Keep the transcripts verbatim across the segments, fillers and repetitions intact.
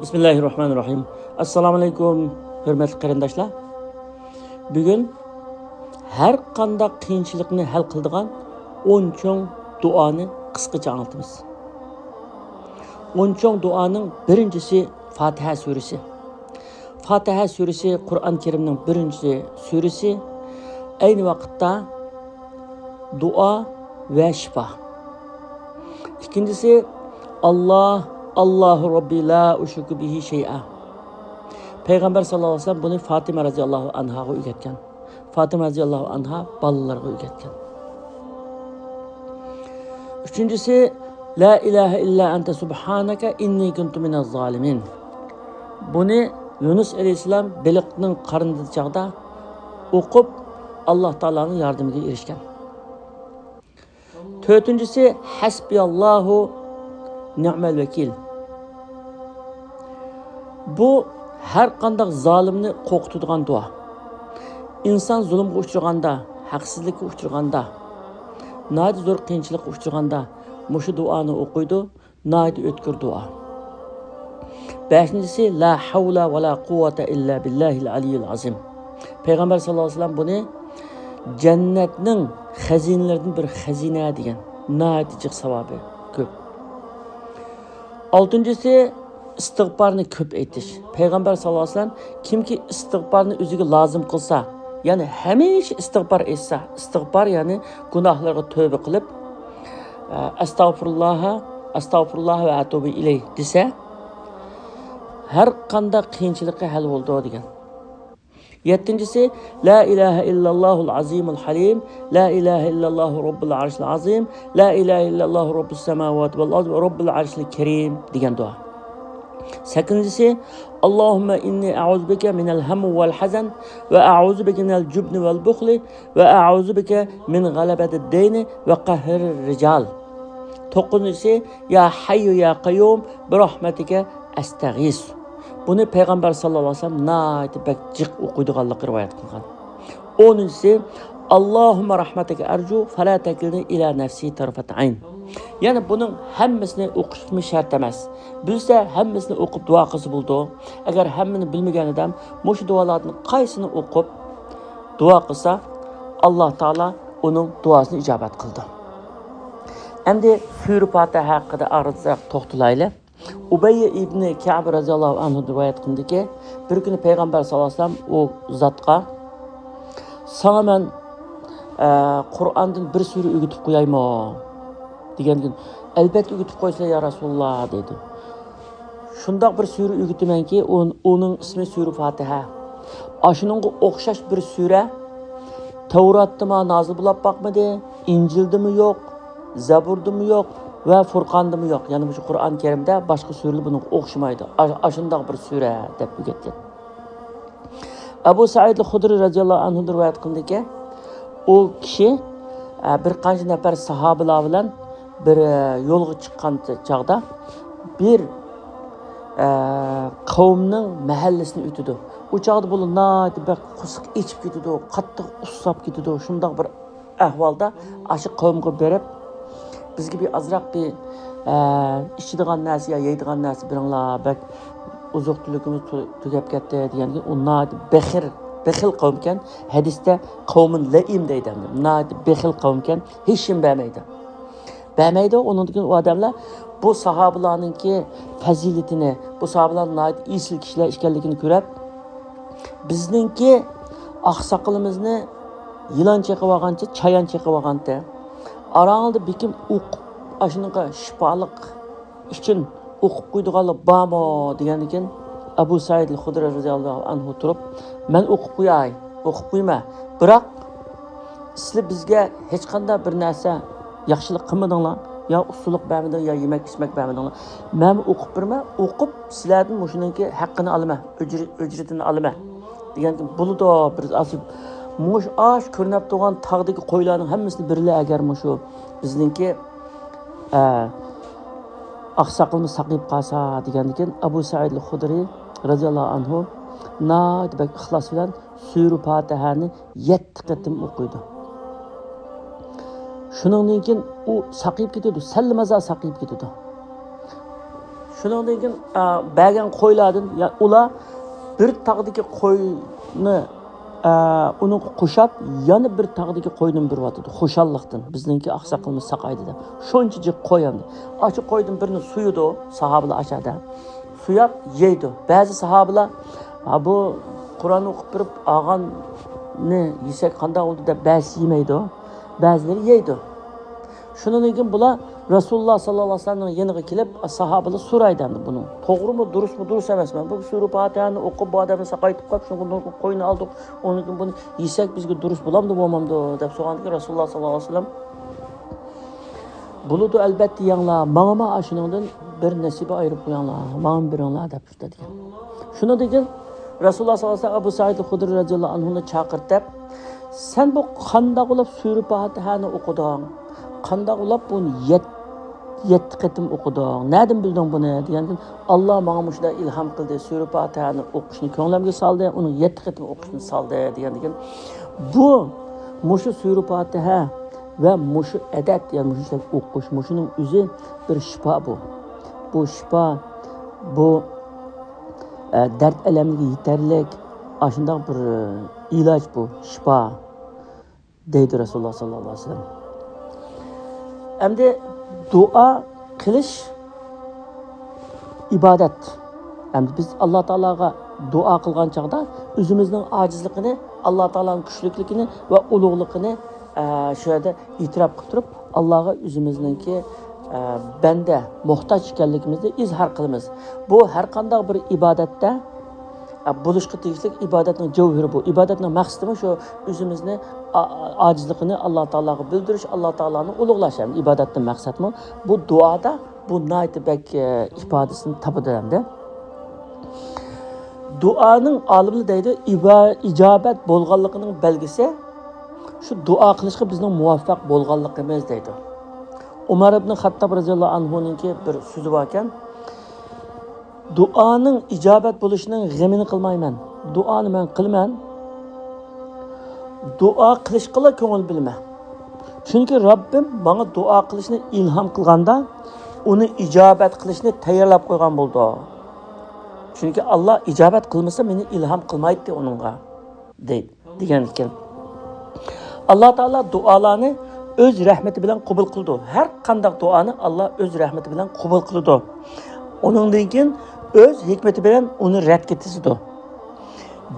بىسمىللاھىررەھمانىررەھىم. ئەسسالامۇئەلەيكۇم، ھۆرمەتلىك قېرىنداشلار. بۈگۈن ھەر قانداق قىيىنچىلىقنى ھەل قىلىدىغان ئون چوڭ دۇئانى قىسقىچە ئاڭلىتىمىز. ئون چوڭ دۇئانىڭ بىرىنچىسى فاتىھە سۈرىسى. فاتىھە سۈرىسى قۇرئان كەرىمنىڭ بىرىنچى سۈرىسى. ئەينى ۋاقىتتا دۇئا ۋە شىپا. ئىككىنچىسى، ئاللا، ئاللاھۇ رەببى لا ئۇشرىكۇ بىھى شەيئا. پەيغەمبەر ساللاللاھۇ ئەلەيھى ۋەسەللەم بۇنى فاتىمە رەزىياللاھۇ ئەنھاغا ئۆگەتكەن. فاتىمە رەزىياللاھۇ ئەنھا بالىلىرىغا ئۆگەتكەن. ئۈچىنچىسى، لا ئىلاھە ئىللا ئەنتە سۇبھانەكە ئىننى كۇنتۇ مىنەز زالىمىن. بۇنى يۇنۇس ئەلەيھىسسالام بېلىقنىڭ قارنىدا چاغدا ئوقۇپ، ئاللا تائالانىڭ ياردىمىگە ئېرىشكەن. تۆتىنچىسى، ھەسبىياللاھۇ نىئمەل ۋەكىل. بۇ ھەر قانداق زالىمنى قورقۇتىدىغان دۇئا. ئىنسان زۇلۇمغا ئۇچرىغاندا، ھەقسىزلىككە ئۇچرىغاندا، ناھايىتى زور قىيىنچىلىققا ئۇچرىغاندا مۇشۇ دۇئانى ئوقۇيدۇ. ناھايىتى ئۆتكۈر دۇئا. بەشىنچىسى، لا ھەۋلە ۋە لا قۇۋۋەتە ئىللا بىللاھىل ئەلىييىل ئەزىم. پەيغەمبەر ساللاللاھۇ ئەلەيھى ۋەسەللەم بۇنى جەننەتنىڭ خەزىنىلىرىدىن بىر خەزىنە دېگەن. ناھايىتى جىق ساۋابى كۆپ. ئالتىنچىسى، ئىستىغپارنى كۆپ ئېيتىش. پەيغەمبەر ساللاللاھۇ ئەلەيھى ۋەسەللەم، كىمكى ئىستىغپارنى ئۆزىگە لازىم قىلسا، يەنى ھەمىشە ئىستىغپار ئېيتسا، ئىستىغپار، يەنى گۇناھلىرىغا تۆبە قىلىپ، ئەستەغپۇرۇللاھە، ئەستەغپۇرۇللاھ ۋە ئەتۇبۇ ئىلەيھ دېسە، ھەر قانداق قىيىنچىلىقى ھەل بولىدۇ دېگەن. يەتتىنچىسى، لا ئىلاھە ئىللاللاھۇل ئەزىمۇل ھەلىم، لا ئىلاھە ئىللاللاھۇ رەببۇل ئەرشىل ئەزىم، لا ئىلاھە ئىللاللاھۇ رەببۇس سەماۋاتى ۋەل ئەرزى ۋە رەببۇل ئەرشىل كەرىم دېگەن دۇئا. سەككىزىنچىسى، اللهم إني أعوذ بك من الهم والحزن، وأعوذ بك من الجبن والبخل، وأعوذ بك من غلبة الدين وقهر الرجال. توققۇزىنچىسى، يا حي يا قيوم برحمتك أستغيث. بۇنى پەيغەمبەر ساللاللاھۇ ئەلەيھى ۋەسەللەم ناھايىتى بەك جىق ئوقۇيدىغانلىقى رىۋايەت قىلغان. ئونىنچىسى، اللهم رحمتك أرجو فلا تكلني إلى نفسي طرفة عين. يەنى بۇنىڭ ھەممىسىنى ئوقۇشمۇ شەرت ئەمەس. بىلسە ھەممىسىنى ئوقۇپ دۇئا قىلسا بولىدۇ. ئەگەر ھەممىنى بىلمىگەن ئادەم مۇشۇ دۇئالاردىن قايسىنى ئوقۇپ دۇئا قىلسا، ئاللا تائالا ئۇنىڭ دۇئاسىنى ئىجابەت قىلىدۇ. ئەمدى سۈرە پاتىھە ھەققىدە ئازراق توختىلايلى. ئۇبەي ئىبنى كەئب رەزىياللاھۇ ئەنھۇدىن رىۋايەت قىلىندىكى، بىر كۈنى پەيغەمبەر ساللاللاھۇ ئەلەيھى ۋەسەللەم ئۇ زاتقا، ساڭا مەن، ئە، قۇرئاندىن بىر سۈرە ئۆگىتىپ قويايمۇ؟ دېگەندىكىن، ئەلۋەتتە ئۆگىتىپ قويسىلە يا رەسۇلاللا، دېدى. شۇنداق بىر سۈرە ئۆگىتىمەنكى، ئۇن-، ئۇنىڭ ئىسمى سۈرە فاتىھە. ئاشۇنىڭغا ئوخشاش بىر سۈرە تەۋراتتىمۇ نازىل بولاپ باقمىدى، ئىنجىلدىمۇ يوق، زەبۇردىمۇ يوق ۋە فۇرقاندىمۇ يوق. يەنى مۇشۇ قۇرئان كەرىمدە باشقا سۈرىلەر بۇنىڭغا ئوخشىمايدۇ. ئا-، ئاشۇنداق بىر سۈرە دەپ ئۆگەتكەن. ئەبۇ سەئىد خۇدرى رەزىياللاھۇ ئەنھۇدىن رىۋايەت قىلىندىكى، ئۇ كىشى، ئە، بىر قانچە نەپەر ساھابىلار بىلەن بىر، ئە، يولغا چىققان چاغدا بىر، ئە، قەۋمنىڭ مەھەللىسىنى ئۆتىدۇ. ئۇ چاغدا بۇلار ناھايىتى بەك قورسىقى ئېچىپ كېتىدۇ، قاتتىق ئۇسساپ كېتىدۇ. شۇنداق بىر ئەھۋالدا ئاشۇ قەۋمگە بېرىپ، بىزگە بىر ئازراق بىر، ئە، ئىچىدىغان نەرسە يا يەيدىغان نەرسە بېرىڭلار، بەك ئوزۇق تۈلۈكىمىز تۈ-، تۈگەپ كەتتى دېگەندىكىن، ئۇ ناھايىتى بېخىل، بېخىل قەۋمكەن. ھەدىستە قەۋمۇن لەئىم دەيدۇ، ناھايىتى بېخىل قەۋمكەن، ھېچنېمە بەرمەيدۇ. بەرمەيدۇ. ئۇنىڭدىن كېيىن ئۇ ئادەملەر بۇ ساھابىلارنىڭكى پەزىلىتىنى، بۇ ساھابىلارنىڭ ناھايىتى ئېسىل كىشىلەر ئىكەنلىكىنى كۆرۈپ، بىزنىڭكى ئاقساقىلىمىزنى يىلان چېقىۋالغانچە، چايان چېقىۋالغانتى. ئاراڭلاردا بېكىم ئوقۇپ، ئاشۇنىڭغا شىپالىق ئۈچۈن ئوقۇپ قويىدىغانلار بارمۇ؟ دېگەندىكىن، ئەبۇ سەئىد خۇدرى رەزىياللاھۇ ئەنھۇ تۇرۇپ، مەن ئوقۇپ قوياي، ئوقۇپ قويما. بىراق، سىلەر بىزگە ھېچقانداق بىر نەرسە ياخشىلىق قىلمىدىڭلار، يا ئۇسسۇلۇق بەرمىدىڭ، يا يېمەك ئىچمەك بەرمىدىڭلار. مەنمۇ ئوقۇپ بېرىمەن، ئوقۇپ سىلەردىن مۇشۇنىڭكى ھەققىنى ئالىمەن، ئۆجرە-، ئۆجرىتىنى ئالىمەن. دېگەندىكىن، بولىدۇ، بىر ئاسىب، مۇش-، ئاش كۆرۈنۈپ تۇرغان تاغدىكى قويلارنىڭ ھەممىسىنى بېرىلە، ئەگەر مۇشۇ بىزنىڭكى، ئە، ئاقساقىلىمىز ساقىيىپ قالسا، دېگەندىكىن، ئەبۇ سەئىد خۇدرى رەزىياللاھۇ ئەنھۇ ناھايىتى بەك ئىخلاس بىلەن سۈرە پاتىھەنى يەتتە قېتىم ئوقۇيدۇ. شۇنىڭدىن كېيىن ئۇ ساقىيىپ كېتىدۇ، سەللىمازا ساقىيىپ كېتىدۇ. شۇنىڭدىن كېيىن، ئا، بەرگەن قويلاردىن، يا، ئۇلار بىر تاغدىكى قوينى، ئا، ئۇنىڭغا قوشاپ، يەنە بىر تاغدىكى قويدىن بېرىۋاتىدۇ. خۇشاللىقتىن، بىزنىڭكى ئاقساقىلىمىز ساقايدى دەپ. شۇنچە جىق قوي ئەمدى. ئاشۇ قويدىن بىرنى سويىدۇ ساھابىلار ئاشۇ يەردە. سوياپ يەيدۇ. بەزى ساھابىلار، ھا، بۇ قۇرئان ئوقۇپ بېرىپ ئالغاننى يېسەك قانداق بولىدۇ دەپ بەزىسى يېمەيدۇ. بەزىلىرى يەيدۇ. شۇنىڭدىن كېيىن بۇلار رەسۇلۇللا ساللاللاھۇ ئەلەيھى ۋەسەللەمنىڭ يېنىغا كېلىپ، ساھابىلەر سورايدۇ ئەمدى بۇنى. توغرىمۇ، دۇرۇسمۇ، دۇرۇس ئەمەسمۇ؟ بۇ سۈرە پاتىھەنى ئوقۇپ، بۇ ئادەمنى ساقايتىپ قويۇپ، شۇنىڭغا نۇرغۇن قوينى ئالدۇق، ئۇنىڭدىن كېيىن بۇنى يېسەك بىزگە دۇرۇس بولامدۇ، بولمامدۇ دەپ سورىغاندىكىن رەسۇلۇللا ساللاللاھۇ ئەلەيھى ۋەسەللەم، بولىدۇ ئەلبەتتە يەڭلار، ماڭىمۇ ئاشۇنىڭدىن بىر نەسىبە ئايرىپ قويۇڭلار، ماڭىمۇ بېرىڭلار دەپ. دېگەن. شۇنىڭدىن كېيىن رەسۇلۇللا ساللاللاھۇ ئەلەيھى ۋەسەللەم ئەبۇ سەئىد خۇدرى رەزىياللاھۇ ئەنھۇنى چاقىرتىپ، سەن بۇ قانداق بولۇپ سۈرە پاتىھەنى ئوقۇدۇڭ؟ قانداق بولۇپ بۇنى يەت-، يەتتە قېتىم ئوقۇدۇڭ؟ نەدىن بىلدىڭ بۇنى؟ دېگەندىن، ئاللا ماڭا مۇشۇنداق ئىلھام قىلدى، سۈرە پاتىھەنى ئوقۇشنى كۆڭلۈمگە سالدى، ئۇنى يەتتە قېتىم ئوقۇشنى سالدى، دېگەندىن كېيىن، بۇ، مۇشۇ سۈرە پاتىھە ۋە مۇشۇ ئەدەد، يەنى مۇشۇ ئوقۇش، مۇشۇنىڭ ئۆزى بىر شىپا بۇ. بۇ شىپا، بۇ، ئە، دەرد ئەلەمگە يېتەرلىك ئاشۇنداق بىر، ئە، ئىلاج بۇ، شىپا، دەيدۇ رەسۇلۇللا ساللاللاھۇ ئەلەيھى ۋەسەللەم. ئەمدى دۇئا قىلىش ئىبادەت. ئەمدى بىز ئاللا تائالاغا دۇئا قىلغان چاغدا ئۆزىمىزنىڭ ئاجىزلىقىنى، ئاللا تائالانىڭ كۈچلۈكلۈكىنى ۋە ئۇلۇغلۇقىنى، ئە، شۇ يەردە ئېتىراپ قىلىپ تۇرۇپ، ئاللاغا ئۆزىمىزنىڭكى، ئە، بەندە، موھتاج ئىكەنلىكىمىزنى ئىزھار قىلىمىز. بۇ ھەر قانداق بىر ئىبادەتتە، ئە، بولۇشقا تېگىشلىك ئىبادەتنىڭ جەۋھىرى بۇ. ئىبادەتنىڭ مەقسىتىمۇ شۇ ئۆزىمىزنى، ئا-، ئاجىزلىقىنى ئاللا تائالاغا بىلدۈرۈش، ئاللا تائالانى ئۇلۇغلاش. يەنى ئىبادەتنىڭ مەقسەتمۇ بۇ دۇئادا بۇ ناھايىتى بەك، ئە، ئىپادىسىنى تاپىدۇ ئەمدى. دۇئانىڭ ئالىملىرى دەيدۇ، ئىبا-، ئىجابەت بولغانلىقىنىڭ بەلگىسى شۇ دۇئا قىلىشقا بىزنىڭ مۇۋەپپەق بولغانلىقىمىز دەيدۇ. ئۇمار ئىبنى خەتتاب رەزىياللاھۇ ئەنھۇنىڭكى بىر سۆزى باركەن، دۇئانىڭ ئىجابەت بولۇشىنىڭ غېمىنى قىلمايمەن. دۇئانى مەن قىلىمەن. دۇئا قىلىشقىلا كۆڭۈل بۆلىمەن. چۈنكى رەببىم ماڭا دۇئا قىلىشنى ئىلھام قىلغاندا، ئۇنى ئىجابەت قىلىشنى تەييارلاپ قويغان بولىدۇ. چۈنكى ئاللا ئىجابەت قىلمىسا، مېنى ئىلھام قىلمايتتى ئۇنىڭغا، دەيدۇ، دېگەن ئىكەن. ئاللا تائالا دۇئالارنى ئۆز رەھمىتى بىلەن قوبۇل قىلىدۇ. ھەر قانداق دۇئانى ئاللا ئۆز رەھمىتى بىلەن قوبۇل قىلىدۇ. ئۇنىڭدىن كېيىن ئۆز ھېكمىتى بىلەن ئۇنى رەتكە تىزىدۇ.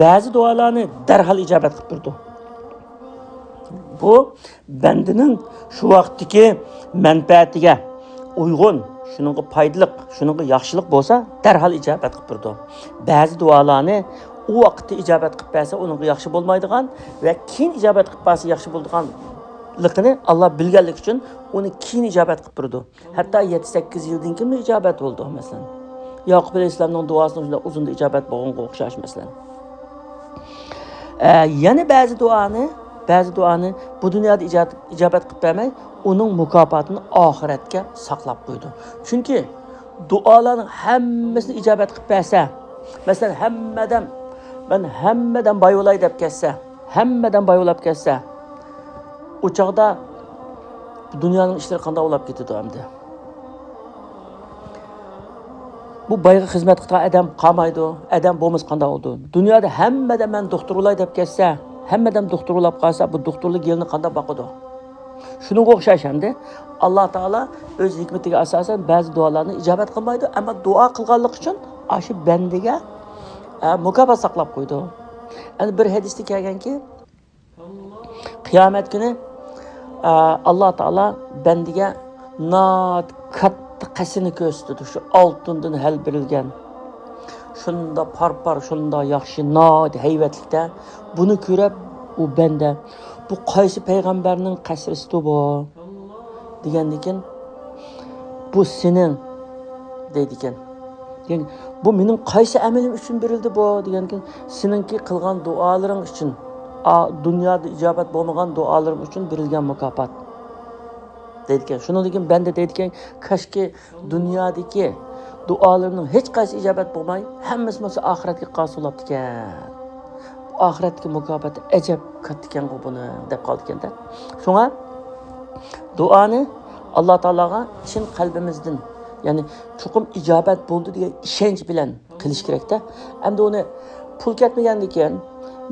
بەزى دۇئالارنى دەرھال ئىجابەت قىلىپ تۇرىدۇ. بۇ بەندىنىڭ شۇ ۋاقىتتىكى مەنپەئەتىگە ئۇيغۇن، شۇنىڭغا پايدىلىق، شۇنىڭغا ياخشىلىق بولسا، دەرھال ئىجابەت قىلىپ تۇرىدۇ. بەزى دۇئالارنى ئۇ ۋاقىتتا ئىجابەت قىلىپ بەرسە، ئۇنىڭغا ياخشى بولمايدىغان ۋە كېيىن ئىجابەت قىلىپ بەرسە ياخشى بولىدىغانلىقىنى ئاللا بىلگەنلىكى ئۈچۈن، ئۇنى كېيىن ئىجابەت قىلىپ تۇرىدۇ. ھەتتا يەتتە سەككىز يىلدىن كېيىنمۇ ئىجابەت بولىدۇ، مەسىلەن. ياقۇپ ئەلەيھىسسالامنىڭ دۇئاسىنىڭ شۇنداق ئۇزۇندا ئىجابەت بولغىنىغا ئوخشاش، مەسىلەن. ئە، يەنە بەزى دۇئانى، بەزى دۇئانى بۇ دۇنيادا ئىجا-، ئىجابەت قىلىپ بەرمەي، ئۇنىڭ مۇكاپاتىنى ئاخىرەتكە ساقلاپ قويىدۇ. چۈنكى دۇئالارنىڭ ھەممىسىنى ئىجابەت قىلىپ بەرسە، مەسىلەن، ھەممە ئادەم، مەن ھەممە ئادەم باي بولاي دەپ كەتسە، ھەممە ئادەم باي بولاپ كەتسە، ئۇ چاغدا دۇنيانىڭ ئىشلىرى قانداق بولاپ كېتىدۇ ئەمدى؟ بۇ بايغا خىزمەت قىلىدىغان ئادەم قالمايدۇ، ئادەم بولمىسا قانداق بولىدۇ؟ دۇنيادا ھەممە ئادەم مەن دوختۇر بولاي دەپ كەتسە، ھەممە ئادەم دوختۇر بولاپ قالسا، بۇ دوختۇرلۇق يىلىنى قانداق باقىدۇ؟ شۇنىڭغا ئوخشاش ئەمدى. ئاللا تائالا ئۆز ھېكمىتىگە ئاساسەن بەزى دۇئالارنى ئىجابەت قىلمايدۇ، ئەمما دۇئا قىلغانلىقى ئۈچۈن ئاشۇ بەندىگە، ئە، مۇكاپات ساقلاپ قويىدۇ. ئەمدى بىر ھەدىستە كەلگەنكى، قىيامەت كۈنى، ئە، ئاللا تائالا بەندىگە ناھايىتى كاتتا قەسىرنى كۆرسىتىدۇ، شۇ ئالتۇندىن ھەل بېرىلگەن. شۇنداق پار-پار، شۇنداق ياخشى، ناھايىتى ھەيۋەتلىكتە. بۇنى كۆرۈپ، ئۇ بەندە، «بۇ قايسى پەيغەمبەرنىڭ قەسرىسىدۇ بۇ؟» دېگەندىكىن، «بۇ سېنىڭ» دەيدىكەن. يەنى، «بۇ مېنىڭ قايسى ئەمىلىم ئۈچۈن بېرىلدى بۇ؟» دېگەندىكىن، «سېنىڭكى قىلغان دۇئالىرىڭ ئۈچۈن، ئا، دۇنيادا ئىجابەت بولمىغان دۇئالىرىم ئۈچۈن بېرىلگەن مۇكاپات» دەيدىكەن. شۇنىڭدىن كېيىن بەندە دەيدىكەن، «كاشكى دۇنيادىكى دۇئالىرىمنىڭ ھېچقايسى ئىجابەت بولماي، ھەممىسى بولسا ئاخىرەتكە قالسا بولاپتىكەن. بۇ ئاخىرەتتىكى مۇكاپاتى ئەجەب كاتتىكەنغۇ بۇنىڭ» دەپ قالىدىكەن-دە. شۇڭا دۇئانى ئاللا تائالاغا چىن قەلبىمىزدىن، يەنى چوقۇم ئىجابەت بولىدۇ دېگەن ئىشەنچ بىلەن قىلىش كېرەكتە. ئەمدى ئۇنى پۇل كەتمىگەندىن كېيىن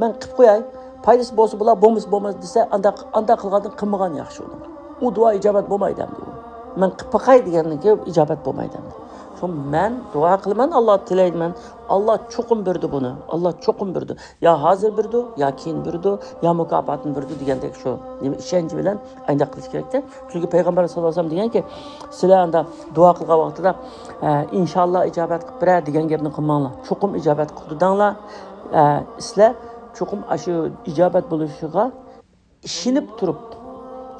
مەن قىلىپ قوياي، پايدىسى بولسا بولا، بولمىسا بولماس دېسە، ئانداق، ئانداق قىلغاندىن قىلمىغان ياخشى ئۇنىڭ. ئۇ دۇئا ئىجابەت بولمايدۇ ئەمدى ئۇ. مەن قىلىپ باقاي دېگەندىن كېيىن ئىجابەت بولمايدۇ ئەمدى. شۇ مەن دۇئا قىلىمەن، ئاللا تىلەيمەن. ئاللا چوقۇم بېرىدۇ بۇنى. ئاللا چوقۇم بېرىدۇ. يا ھازىر بېرىدۇ، يا كېيىن بېرىدۇ، يا مۇكاپاتىنى بېرىدۇ دېگەندەك شۇ نېمە ئىشەنچ بىلەن ئانداق قىلىش كېرەكتە. چۈنكى پەيغەمبەر ساللاللاھۇ ئەلەيھى ۋەسەللەم دېگەنكى، سىلەر ئاندا دۇئا قىلغان ۋاقتىدا، ئە، ئىنشاللا ئىجابەت قىلىپ بېرەر دېگەن گەپنى قىلماڭلار. چوقۇم ئىجابەت قىلىدۇ دەڭلار. ئە، سىلەر چوقۇم ئاشۇ ئىجابەت بولۇشىغا ئىشىنىپ تۇرۇپ،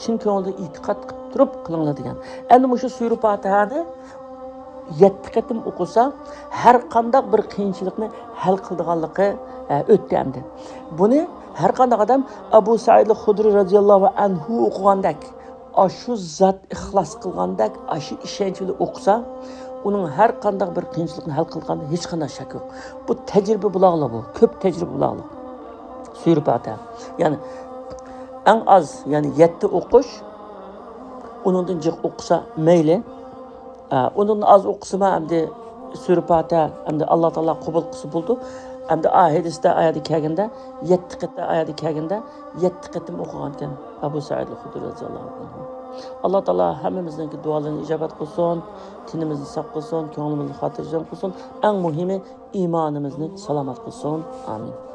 چىن كۆڭۈلدىن ئېتىقاد قىلىپ تۇرۇپ قىلىڭلار دېگەن. ئەمدى مۇشۇ سۈرە پاتىھەنى يەتتە قېتىم ئوقۇسا، ھەر قانداق بىر قىيىنچىلىقنى ھەل قىلىدىغانلىقى، ئە، ئۆتتى ئەمدى. بۇنى ھەر قانداق ئادەم ئەبۇ سەئىد خۇدرى رەزىياللاھۇ ئەنھۇ ئوقۇغاندەك، ئاشۇ زات ئىخلاس قىلغاندەك، ئاشۇ ئىشەنچ بىلەن ئوقۇسا، ئۇنىڭ ھەر قانداق بىر قىيىنچىلىقنى ھەل قىلغاندا ھېچقانداق شەك يوق. بۇ تەجرىبە بۇلاغلىق بۇ، كۆپ تەجرىبە بۇلاغلىق. سۈرە پاتىھە. يەنى ئەڭ ئاز، يەنى يەتتە ئوقۇش، ئۇنىڭدىن جىق ئوقۇسا مەيلى. ئە، ئۇنىڭدىن ئاز ئوقۇسىمۇ ئەمدى سۈرە پاتىھە، ئەمدى ئاللا تائالا قوبۇل قىلسا بولىدۇ. ئەمدى ئا ھەدىستە ئايەتتە كەلگەندە، يەتتە قېتىم، ئايەتتە كەلگەندە، يەتتە قېتىم ئوقۇغانكەن ئەبۇ سەئىد خۇدرى رەزىياللاھۇ ئەنھۇ. ئاللا تائالا ھەممىمىزنىڭكى دۇئالىرىنى ئىجابەت قىلسۇن، تېنىمىزنى ساق قىلسۇن، كۆڭلىمىزنى خاتىرجەم قىلسۇن، ئەڭ مۇھىمى ئىمانىمىزنى سالامەت قىلسۇن. ئامىن.